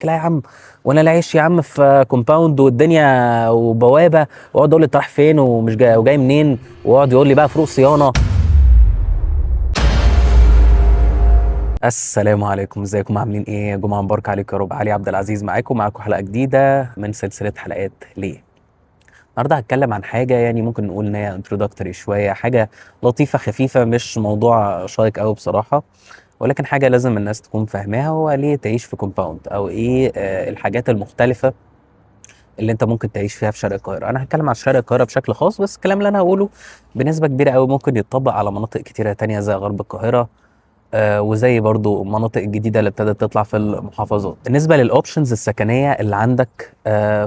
لا يا عم، وانا لا عايش يا عم في compound والدنيا وبوابه، واقعد اقول لي انت رايح فين ومش جاي وجاي منين، واقعد يقول لي بقى فروق صيانة. السلام عليكم، ازيكم عاملين ايه؟ جمعه مباركة عليكم يا رب. علي عبد العزيز معاكم حلقة جديدة من سلسلة حلقات ليه. النهارده هتكلم عن حاجة يعني ممكن نقول ان هي introductory شوية، حاجة لطيفة خفيفة، مش موضوع شيق قوي بصراحة، ولكن حاجة لازم الناس تكون فاهماها، هو ليه تعيش في compound او ايه الحاجات المختلفة اللي انت ممكن تعيش فيها في شرق القاهرة. انا هتكلم عن شرق القاهرة بشكل خاص، بس الكلام اللي انا هقوله بنسبة كبيرة قوي ممكن يتطبق على مناطق كتيرة تانية زي غرب القاهرة، وزي برضو المناطق الجديدة اللي ابتدت تطلع في المحافظات. بالنسبة لل options السكنية اللي عندك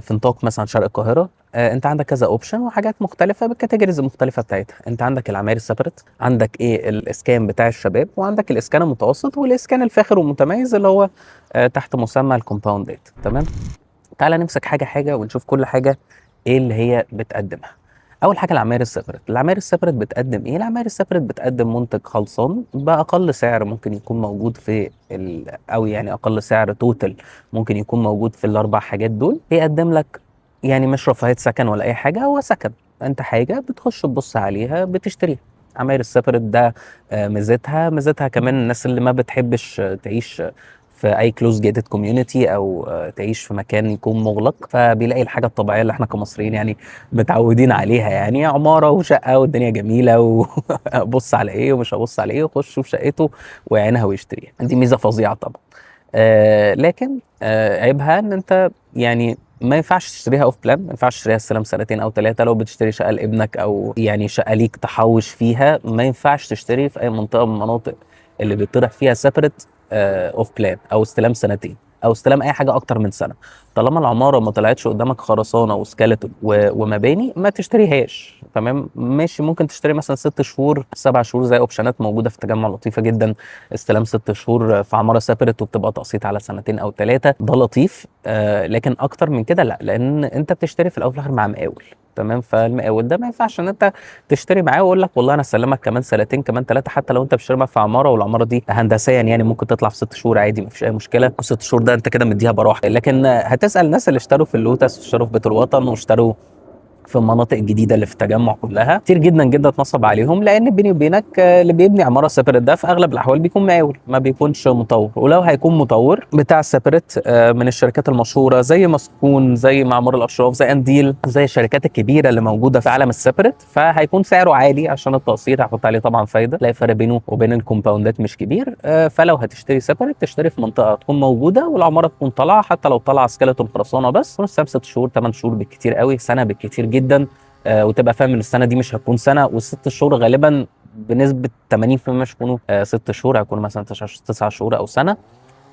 في نطاق مثلا شرق القاهرة، انت عندك كذا option وحاجات مختلفة بال categories المختلفة بتاعتها. انت عندك العماير ال separate، عندك ايه الاسكان بتاع الشباب، وعندك الاسكان المتوسط والاسكان الفاخر والمتميز اللي هو تحت مسمى ال compound ات. تمام، تعالى نمسك حاجة حاجة ونشوف كل حاجة ايه اللي هي بتقدمها. اول حاجة العماير ال separate. العماير ال separate بتقدم ايه؟ العماير ال separate بتقدم منتج خلصان باقل سعر ممكن يكون موجود في او يعني اقل سعر total ممكن يكون موجود في الاربع حاجات دول. بيقدم لك يعني مش رفاهية سكن ولا اي حاجة، هو سكن، انت حاجة بتخش تبص عليها بتشتريها. عماير ال separate ده ميزتها كمان الناس اللي ما بتحبش تعيش في اي closed gated community او تعيش في مكان يكون مغلق، فبيلاقي الحاجة الطبيعية اللي احنا كمصريين يعني متعودين عليها، يعني عمارة وشقه والدنيا جميلة وبص على ايه ومش هبص على ايه، ويخش في شقته ويعينها ويشتريها. دي ميزة فظيعة طبعا. لكن عيبها ان انت يعني ما ينفعش تشتريها off plan، ما ينفعش تشتريها استلام سنتين او ثلاثة. لو بتشتري شقه لابنك او يعني شقه ليك تحوش فيها، ما ينفعش تشتري في اي منطقة من المناطق اللي بيطرح فيها separate off plan او استلام سنتين او استلام اي حاجة اكتر من سنة. طالما العمارة ما طلعتش قدامك خرسانه و skeleton ومباني ما تشتريهاش. تمام، ماشي، ممكن تشتري مثلا 6 شهور 7 شهور زي option ات موجودة في التجمع لطيفة جدا، استلام 6 شهور في عمارة separate وبتبقى تقسيط على سنتين او 3، ده لطيف. لكن اكتر من كده لا، لان انت بتشتري في الاول وفي الاخر مع مقاول. تمام، فالمقاول ده ما ينفعش ان انت تشتري معاه ويقول لك والله انا اسلمك كمان سنتين كمان 3، حتى لو انت بتشتري معاه في عمارة والعماره دي هندسيا يعني ممكن تطلع في 6 شهور عادي، ما فيش اي مشكلة، وست شهور ده انت كده مديها براحة. لكن هتسال الناس اللي اشتروا في اللوتس واشتروا في بيت الوطن واشتروا في المناطق الجديدة اللي في التجمع كلها، كتير جدا جدا اتنصب عليهم، لان بيني وبينك اللي بيبني عمارة separate ده في اغلب الاحوال بيكون مقاول، ما بيكونش مطور، ولو هيكون مطور بتاع separate من الشركات المشهورة زي مسكون، زي معمار الاشراف، زي انديل، زي الشركات الكبيرة اللي موجودة في عالم ال separate، فهيكون سعره عالي عشان التقسيط هيحط عليه طبعا فايده، لا فرق بينه وبين ال compound ات مش كبير. فلو هتشتري separate تشتري في منطقة تكون موجودة والعماره تكون طالعه، حتى لو طالعه skeleton خرسانه بس، 6 شهور 8 شهور بالكتير قوي، سنة بالكتير جدا، وتبقى فاهم ان السنة دي مش هتكون سنة، والست شهور غالبا بنسبة 80% مش هيكونوا 6 شهور، هيكونوا مثلا 9 شهور او سنة.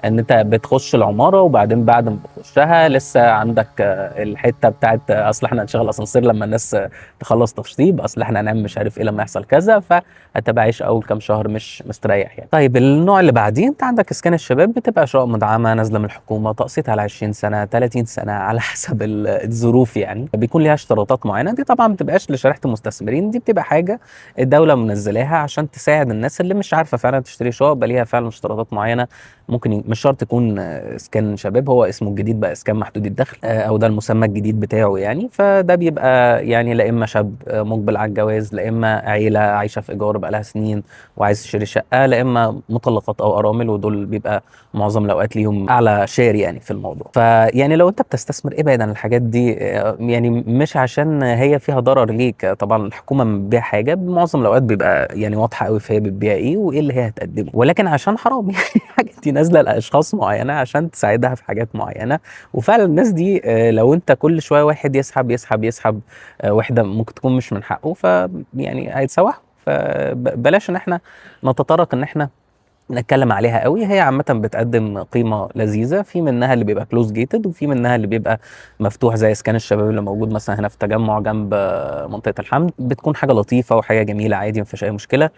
ان انت بتخش العمارة وبعدين بعد ما بتخشها لسه عندك الحتة بتاعت اصل احنا هنشغل اسانسير لما الناس تخلص تشطيب، اصل احنا هنعمل مش عارف ايه لما يحصل كذا، فهتبقى عايش اول كام شهر مش مستريح يعني. طيب النوع اللي بعديه انت عندك اسكان الشباب، بتبقى شقق مدعمه نازله من الحكومة، تقسيط على 20 سنة 30 سنة على حسب الظروف يعني، بيكون ليها اشتراطات معينة. دي طبعا ما بتبقاش لشريحه المستثمرين، دي بتبقى حاجة الدولة منزلاها عشان تساعد الناس اللي مش عارفه فعلا تشتري شقق، بقى ليها فعلا اشتراطات معينة. ممكن مش شرط يكون اسكان شباب، هو اسمه الجديد بقى اسكان محدود الدخل، او ده المسمى الجديد بتاعه يعني. فده بيبقى يعني لا اما شاب مقبل على الجواز، لا اما عيله عايشه في ايجار بقى لها سنين وعايز تشتري شقه، لا اما مطلقات او ارامل، ودول بيبقى معظم الاوقات ليهم اعلى share يعني في الموضوع. فيعني لو انت بتستثمر ابعد عن الحاجات دي، يعني مش عشان هي فيها ضرر ليك، طبعا الحكومة بتبيع حاجة معظم الاوقات بيبقى يعني واضحة قوي فهي بتبيع ايه وايه اللي هي هتقدمه، ولكن عشان حرام يعني الحاجات دي نازله لاشخاص معينة عشان تساعدها في حاجات معينة، وفعلا الناس دي لو انت كل شوية واحد يسحب يسحب يسحب وحده ممكن تكون مش من حقه، فيعني هيتسوحوا. فبلاش ان احنا نتطرق ان احنا نتكلم عليها قوي. هي عامة بتقدم قيمة لذيذة، في منها اللي بيبقى closed gated وفي منها اللي بيبقى مفتوح زي اسكان الشباب اللي موجود مثلا هنا في التجمع جنب منطقة الحمد، بتكون حاجة لطيفة وحاجة جميلة عادي ما فيهاش أي مشكلة.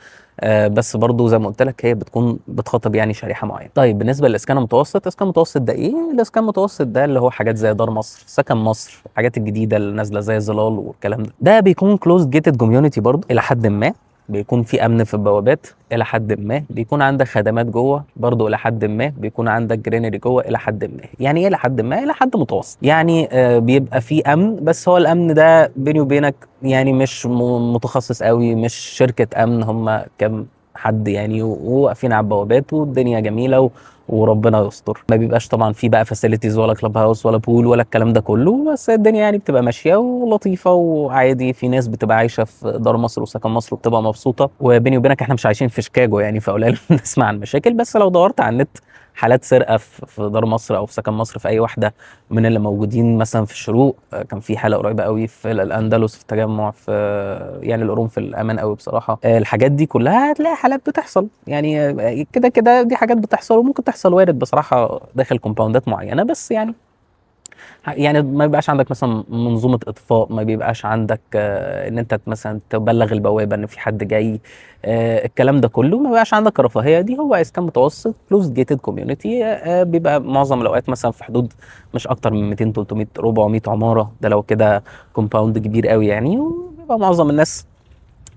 بس برضو زي ما قلت لك هي بتكون بتخاطب يعني شريحة معينة. طيب بالنسبة للإسكان المتوسط، الإسكان المتوسط ده إيه؟ الإسكان المتوسط ده اللي هو حاجات زي دار مصر، سكن مصر، الحاجات الجديدة اللي نازلة زي ظلال والكلام ده، ده بيكون closed gated community برضو إلى حد ما، بيكون في امن في البوابات الى حد ما، بيكون عندك خدمات جوه برضو الى حد ما، بيكون عندك greenery جوه الى حد ما. يعني ايه الى حد ما؟ الى حد متوسط يعني. بيبقى في امن، بس هو الامن ده بيني وبينك يعني مش متخصص قوي، مش شركة امن، هم كام حد يعني وواقفين على البوابات والدنيا جميلة وربنا يستر. ما بيبقاش طبعا في بقى facilities ولا club house ولا pool ولا الكلام ده كله، بس الدنيا يعني بتبقى ماشية ولطيفة وعادي. في ناس بتبقى عايشه في دار مصر وسكن مصر وبتبقى مبسوطه، وبيني وبينك احنا مش عايشين في شيكاغو يعني، فقليل نسمع عن مشاكل. بس لو دورت على النت حالات سرقه في دار مصر او في سكن مصر في اي واحدة من اللي موجودين مثلا في الشروق، كان في حاله قريبه قوي في الاندلس، في التجمع، في يعني القرنفل الامان قوي بصراحة. الحاجات دي كلها هتلاقي حالات بتحصل يعني، كده كده دي حاجات بتحصل وممكن تحصل وارد بصراحة داخل compound ات معينة. بس يعني ما بيبقاش عندك مثلا منظومة اطفاء، ما بيبقاش عندك ان انت مثلا تبلغ البوابة ان في حد جاي، الكلام ده كله ما بيبقاش عندك الرفاهية دي. هو اسكان متوسط closed gated community، بيبقى معظم الاوقات مثلا في حدود مش اكتر من 200 300 400 عمارة، ده لو كده compound كبير قوي يعني، وبيبقى معظم الناس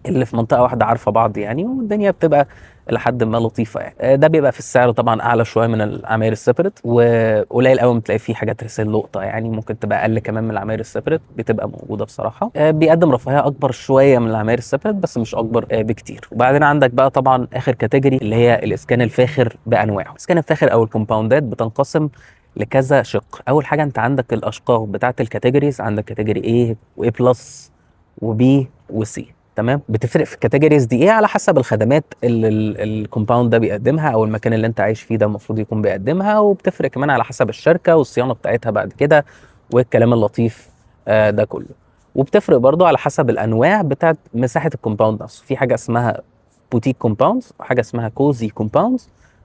اللي في منطقة واحدة عارفه بعض يعني، والدنيا بتبقى لحد ما لطيفة يعني. ده بيبقى في السعر طبعا اعلى شوية من العماير ال separate، وقليل قوي ما تلاقي فيه حاجات resale لقطة يعني، ممكن تبقى اقل كمان من العماير ال separate بتبقى موجودة بصراحة. بيقدم رفاهية اكبر شوية من العماير ال separate بس مش اكبر بكتير. وبعدين عندك بقى طبعا اخر category اللي هي الاسكان الفاخر بانواعه. الاسكان الفاخر او ال compound ات بتنقسم لكذا شق. اول حاجة انت عندك الاشقاق بتاعه ال categories، عندك category A و A plus و B و C، تمام. بتفرق في ال categories دي ايه؟ على حسب الخدمات اللي ال compound ده بيقدمها او المكان اللي انت عايش فيه ده المفروض يكون بيقدمها، وبتفرق كمان على حسب الشركة والصيانه بتاعتها بعد كده والكلام اللطيف ده كله. وبتفرق برضو على حسب الانواع بتاعت مساحة ال compound نفسه. في حاجة اسمها boutique compounds، وحاجه اسمها cozy compounds،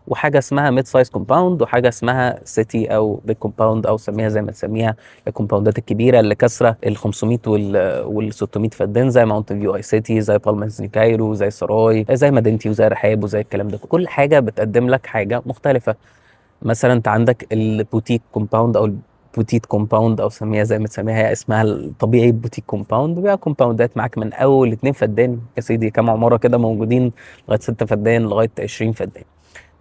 وحاجه اسمها mid size compound، وحاجه اسمها city او big compound، او سميها زي ما تسميها ال compound ات الكبيرة اللي كسره ال 500 وال 600 فدان، زي Mountain View iCity، زي Palm Hills New Cairo، زي سراي، زي مدينتي، وزي رحاب، وزي الكلام ده. كل حاجة بتقدم لك حاجة مختلفة. مثلا انت عندك ال boutique compound او ال petite compound او سميها زي ما تسميها، هي اسمها الطبيعي boutique compound. بيبقى compound ات معاك من اول 2 فدان يا سيدي، كام عمارة كده موجودين، لغاية 6 فدان، لغاية 20 فدان.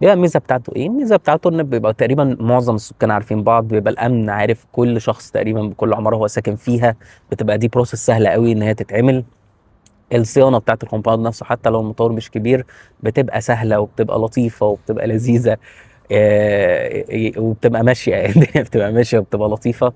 بيبقى الميزة بتاعته ايه؟ الميزة بتاعته ان بيبقى تقريبا معظم السكان عارفين بعض، بيبقى الامن عارف كل شخص تقريبا بكل عمارة هو ساكن فيها، بتبقى دي process سهلة قوي ان هي تتعمل. الصيانة بتاعت ال compound نفسه حتى لو المطور مش كبير بتبقى سهلة وبتبقى لطيفة وبتبقى لذيذة، وبتبقى ماشية يعني الدنيا بتبقى ماشية وبتبقى لطيفة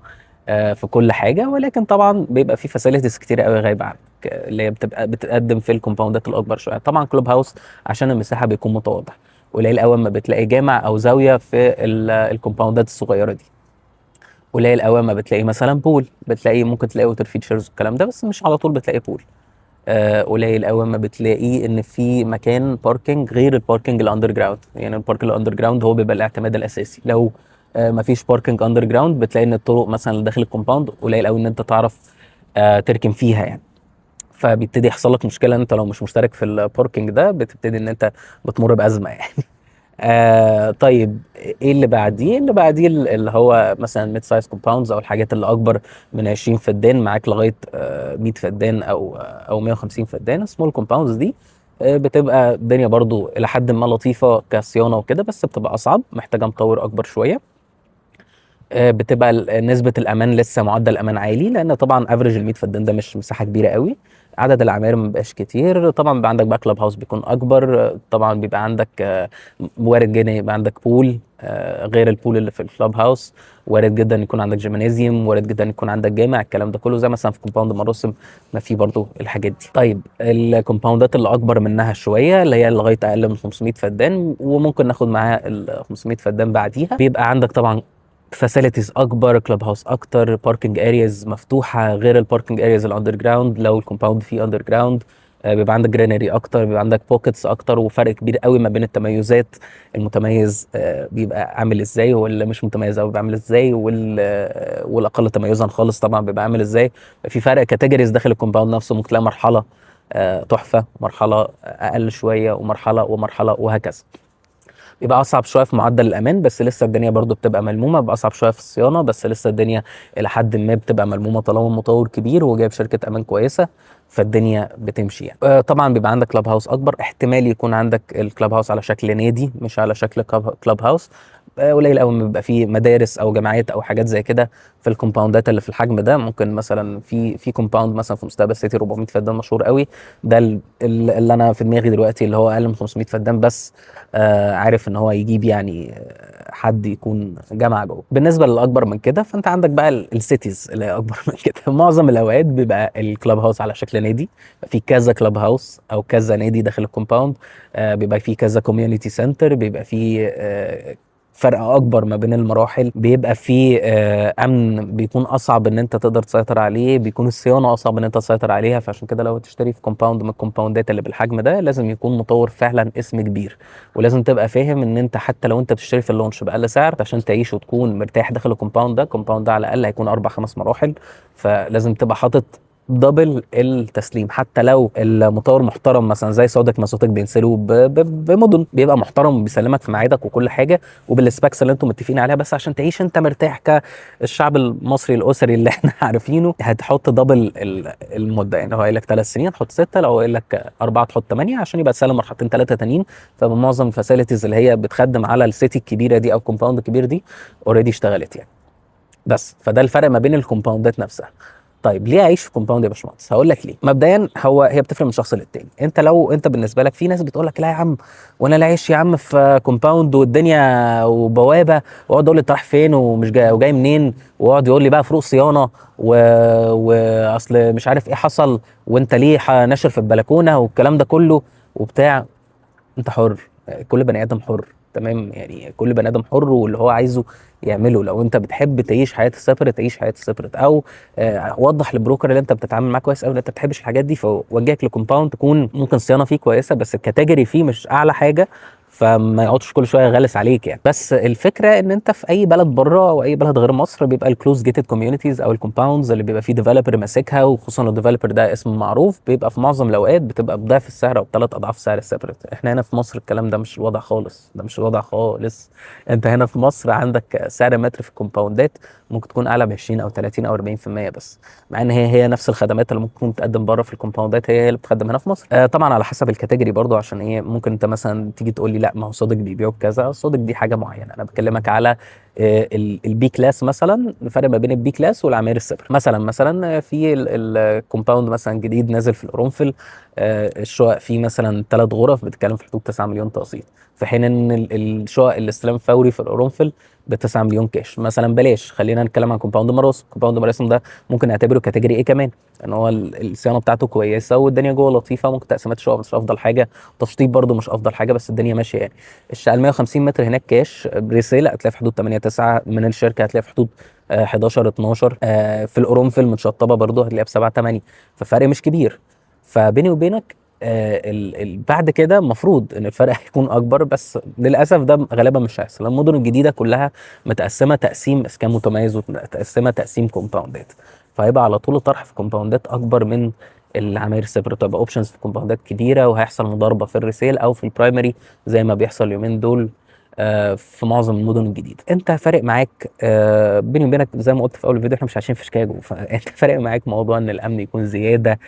في كل حاجة. ولكن طبعا بيبقى في facilities كتير قوي غايبة عنك، اللي هي بتبقى بتتقدم في ال compound ات الاكبر شوية. طبعا club house عشان المساحة بيكون متواضع، قليل قوي ما بتلاقي جامع او زاوية في ال compound ات الصغيرة دي. قليل قوي ما بتلاقي مثلا pool، بتلاقي ممكن تلاقي water features والكلام ده، بس مش على طول بتلاقي pool. قليل قوي ما بتلاقي ان في مكان parking غير ال parking ال underground، يعني ال parking ال underground هو بيبقى الاعتماد الاساسي. لو ما فيش parking underground بتلاقي ان الطرق مثلا اللي داخل ال compound قليل قوي ان انت تعرف تركن فيها يعني، فبيبتدي يحصل لك مشكلة انت لو مش مشترك في ال parking ده، بتبتدي ان انت بتمر بازمه يعني. طيب ايه اللي بعديه؟ اللي بعديه اللي هو مثلا mid size compounds او الحاجات اللي اكبر من 20 فدان معاك لغاية 100 فدان او 150 فدان. small compounds دي بتبقى الدنيا برضو الى حد ما لطيفة كصيانه وكده، بس بتبقى اصعب، محتاجه مطور اكبر شوية. بتبقى نسبه الامان لسه معدل الامان عالي، لان طبعا average ال 100 فدان ده مش مساحة كبيرة قوي، عدد العماير ما بيبقاش كتير. طبعا بيبقى عندك بقى club house بيكون اكبر، طبعا بيبقى عندك وارد جدا يبقى عندك pool، غير ال pool اللي في ال club house، وارد جدا يكون عندك جيمنازيوم، وارد جدا يكون عندك جامع، الكلام ده كله زي مثلا في compound مراسم ما في برضو الحاجات دي. طيب ال compound ات اللي اكبر منها شوية اللي هي لغاية اقل من 500 فدان، وممكن ناخد معاها ال 500 فدان بعديها، بيبقى عندك طبعا facilities اكبر، club house اكتر، parking areas مفتوحة غير ال parking areas ال underground لو ال compound فيه underground، بيبقى عندك greenery اكتر، بيبقى عندك pockets اكتر، وفرق كبير قوي ما بين التميزات، المتميز بيبقى عامل ازاي، واللي مش متميز قوي بيبقى عامل ازاي، والاقل تميزا خالص طبعا بيبقى عامل ازاي. في فرق categories داخل ال compound نفسه، ممكن تلاقي مرحلة تحفة، مرحلة اقل شوية، ومرحلة ومرحلة وهكذا. بيبقى اصعب شوية في معدل الامان، بس لسه الدنيا برضو بتبقى ملمومه. بيبقى اصعب شوية في الصيانه، بس لسه الدنيا الى حد ما بتبقى ملمومه طالما المطور كبير وجايب شركة امان كويسه، فالدنيا بتمشي يعني. طبعا بيبقى عندك club house اكبر، احتمال يكون عندك ال club house على شكل نادي مش على شكل club house. قليل قوي ما بيبقى فيه مدارس او جامعات او حاجات زي كده في ال compoundات اللي في الحجم ده. ممكن مثلا في compound مثلا في مستقبل سيتي 400 فدان مشهور قوي، ده اللي انا في دماغي دلوقتي، اللي هو اقل من 500 فدان، بس عارف ان هو يجيب يعني حد يكون جامعه جوه. بالنسبة للاكبر من كده، فانت عندك بقى ال cities اللي هي اكبر من كده. معظم الاوقات بيبقى ال club house على شكل نادي، في كذا club house او كذا نادي داخل ال compound، بيبقى في كذا community center، بيبقى في فرق اكبر ما بين المراحل، بيبقى في امن بيكون اصعب ان انت تقدر تسيطر عليه، بيكون الصيانة اصعب ان انت تسيطر عليها. فعشان كده لو تشتري في compound من ال compoundات اللي بالحجم ده، لازم يكون مطور فعلا اسم كبير، ولازم تبقى فاهم ان انت حتى لو انت بتشتري في ال launch باقل سعر، عشان تعيش وتكون مرتاح داخل ال compound ده، ال compound ده على الاقل هيكون اربع خمس مراحل، فلازم تبقى حاطط double التسليم. حتى لو المطور محترم مثلا زي سوديك، ما سوديك بينزلوا بمدن، بيبقى محترم وبيسلمك في ميعادك وكل حاجة وبال specs اللي انتم متفقين عليها، بس عشان تعيش انت مرتاح كالشعب المصري الاسري اللي احنا عارفينه، هتحط double المده. يعني هو قايل لك 3 سنين تحط 6، لو قايل لك 4 تحط 8، عشان يبقى تسلم مرحلتين ثلاثة تانيين. فمعظم ال facilities اللي هي بتخدم على ال city الكبيرة دي او ال compound الكبير دي already اشتغلت يعني. بس فده الفرق ما بين ال compoundات نفسها. طيب ليه اعيش في compound يا باشمهندس؟ هقول لك ليه. مبدئيا هو هي بتفرق من شخص للتاني. انت لو انت بالنسبة لك، في ناس بتقول لك لا يا عم، وانا لا اعيش يا عم في compound والدنيا وبوابه، واقعد اقول لي انت رايح فين ومش جاي وجاي منين، ويقعد يقول لي بقى فروق صيانة واصل مش عارف ايه حصل، وانت ليه ناشر في البلكونه والكلام ده كله وبتاع. انت حر، كل بني ادم حر، تمام؟ يعني كل بني ادم حر واللي هو عايزه يعمله. لو انت بتحب تعيش حياة ال separate، تعيش حياة ال separate، او وضح لل broker اللي انت بتتعامل معاه كويس قوي ان انت ما بتحبش الحاجات دي، فوجهك ل compound تكون ممكن صيانة فيه كويسة بس ال category فيه مش اعلى حاجه، فما يقعدش كل شوية يغلس عليك يعني. بس الفكرة ان انت في اي بلد بره او اي بلد غير مصر، بيبقى ال closed gated communities او ال compounds اللي بيبقى فيه developer ماسكها، وخصوصا لو ال developer ده اسم معروف، بيبقى في معظم الاوقات بتبقى بضعف السعر او بثلاث اضعاف سعر ال separate. احنا هنا في مصر الكلام ده مش الوضع خالص، ده مش الوضع خالص. انت هنا في مصر عندك سعر متر في ال compoundات ممكن تكون اعلى ب 20 او 30 او 40% بس، مع ان هي هي نفس الخدمات اللي ممكن تكون تقدم بره في ال compoundات هي هي اللي بتخدم هنا في مصر. طبعا على حسب ال category برضو، عشان ايه؟ ممكن انت مثلا تيجي تقول لي لا ما هو سوديك بيبيعوا بكذا. سوديك دي حاجة معينه، انا بكلمك على ال B class مثلا، الفرق ما بين ال B class والعماير ال separate. مثلا في ال compound مثلا جديد نازل في القرنفل، الشقق فيه مثلا ثلاث غرف بتتكلم في حدود 9 مليون تقسيط، في حين ان الشقق الاستلام فوري في القرنفل ب 9 مليون كاش مثلا. بلاش، خلينا نتكلم عن compound مراسم. compound مراسم ده ممكن نعتبره category A كمان، ان هو الصيانة بتاعته كويسة والدنيا جوه لطيفه، ممكن تقسيمات الشقق مش افضل حاجه، تشطيب برده مش افضل حاجه، بس الدنيا ماشية يعني. الشقة ال 150 متر هناك cash resale هتلاقي في حدود 8 9، من الشركة هتلاقي في حدود 11 12، في القرنفل متشطبه برده هتلاقيها ب 7 8، ففرق مش كبير. فبيني وبينك ال ال بعد كده المفروض ان الفرق هيكون اكبر، بس للاسف ده غالبا مش هيحصل. المدن الجديدة كلها متقسمه تقسيم اسكان متميز ومتقسمه تقسيم compoundات، فهيبقى على طول الطرح في compoundات اكبر من العماير ال separate، تبقى options في compoundات كبيره، وهيحصل مضاربة في ال resale او في ال primary زي ما بيحصل اليومين دول في معظم المدن الجديده. انت فارق معاك، بيني وبينك زي ما قلت في اول الفيديو، احنا مش عايشين في شيكاغو، فانت فارق معاك موضوع ان الامن يكون زياده.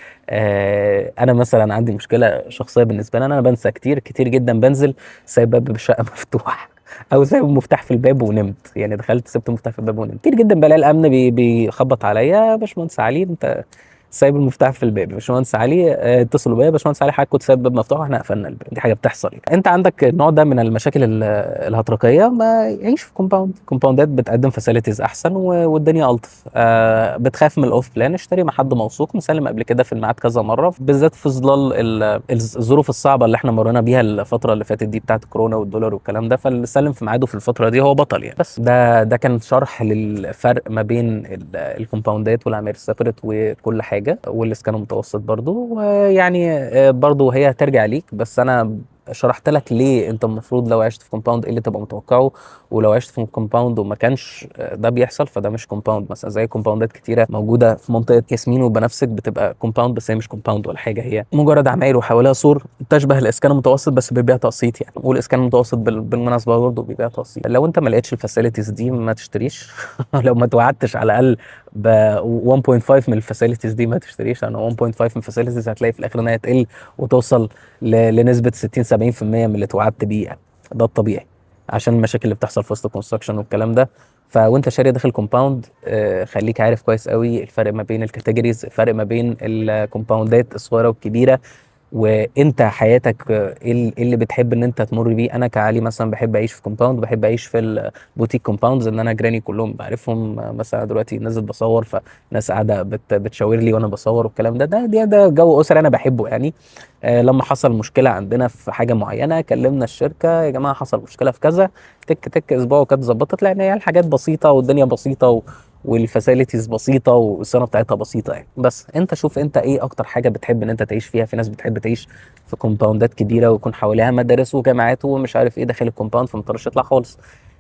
انا مثلا عندي مشكلة شخصية بالنسبة لي، انا بنسى كتير كتير جدا، بنزل سايب باب الشقة مفتوح او سايب المفتاح في الباب ونمت، يعني دخلت سبت المفتاح في الباب ونمت. كتير جدا بلاقي الامن بيخبط عليا، يا باشمهندس علي انت سايب المفتاح في الباب، يا باشمهندس علي اتصلوا بيا، يا باشمهندس علي حضرتك كنت سايب الباب مفتوح واحنا قفلنا الباب. دي حاجة بتحصل يعني. انت عندك النوع ده من المشاكل الهطرقيه، ما يعيش في compound. compoundات بتقدم facilities احسن والدنيا الطف. بتخاف من ال off plan، اشتري مع حد موثوق مسلم قبل كده في الميعاد كذا مره، بالذات في ظلال الظروف الصعبة اللي احنا مرينا بيها الفترة اللي فاتت دي بتاعت كورونا والدولار والكلام ده، فاللي سلم في ميعاده في الفترة دي هو بطل يعني. بس ده كان شرح للفرق ما بين ال compoundات والعماير ال separate وكل حاجه، والاسكان المتوسط برضو، ويعني برضو هي هترجع ليك، بس انا شرحت لك ليه انت المفروض لو عشت في compound ايه اللي تبقى متوقعه، ولو عشت في compound وما كانش ده بيحصل فده مش compound. مثلا زي compound ات كتيرة موجودة في منطقة ياسمين وبنفسج بتبقى compound، بس هي مش compound ولا حاجه، هي مجرد عماير وحواليها سور تشبه الاسكان المتوسط بس بيبيع تقسيط يعني. والاسكان المتوسط بالمناسبة برضه بيبيع تقسيط. لو انت ما لقيتش ال facilities دي ما تشتريش. لو ما توعدتش على الاقل ب 1.5 من ال facilities دي ما تشتريش، لان 1.5 من ال facilities هتلاقي في الاخر انها تقل وتوصل لنسبه 60 70% من اللي توعدت بيه يعني. ده الطبيعي عشان المشاكل اللي بتحصل في وسط ال construction والكلام ده. فوانت شاري داخل compound، خليك عارف كويس قوي الفرق ما بين ال categories، الفرق ما بين ال compound ات الصغيرة والكبيره، وانت حياتك ايه إيه اللي بتحب ان انت تمر بيه. انا كعلي مثلا بحب اعيش في compound، بحب اعيش في ال boutique compounds، ان انا جيراني كلهم بعرفهم. مثلا دلوقتي نازل بصور فناس قاعدة بتشاور لي وانا بصور والكلام ده، ده جو اسري انا بحبه يعني. لما حصل مشكلة عندنا في حاجة معينة كلمنا الشركه، يا جماعة حصل مشكلة في كذا، تك تك اسبوع وكانت ظبطت، لان هي الحاجات بسيطة والدنيا بسيطة وال facilities بسيطة والصيانه بتاعتها بسيطة يعني. بس انت شوف انت ايه اكتر حاجة بتحب ان انت تعيش فيها. في ناس بتحب تعيش في compound ات كبيرة ويكون حواليها مدارس وجامعات ومش عارف ايه داخل ال compound فما تقدرش تطلع خالص.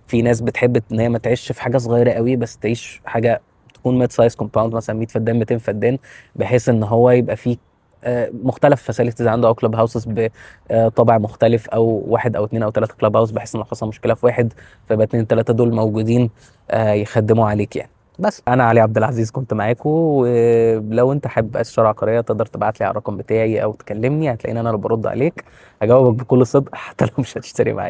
في ناس بتحب ان هي ما تعيش في حاجة صغيرة قوي، بس تعيش حاجة تكون mid size compound مثلا 100 فدان 200 فدان، بحيث ان هو يبقى فيه مختلف facilities عنده، او club houses بطابع مختلف، او واحد او اثنين او ثلاثة club house، بحيث ان لو حصل مشكلة في واحد فيبقى اثنين ثلاثة دول موجودين يخدموا عليك يعني. بس انا علي عبد العزيز كنت معاكم، ولو انت حابب استشاره عقارية تقدر تبعت لي على الرقم بتاعي او تكلمني، هتلاقيني انا اللي برد عليك، هجاوبك بكل صدق حتى لو مش هتشتري معايا.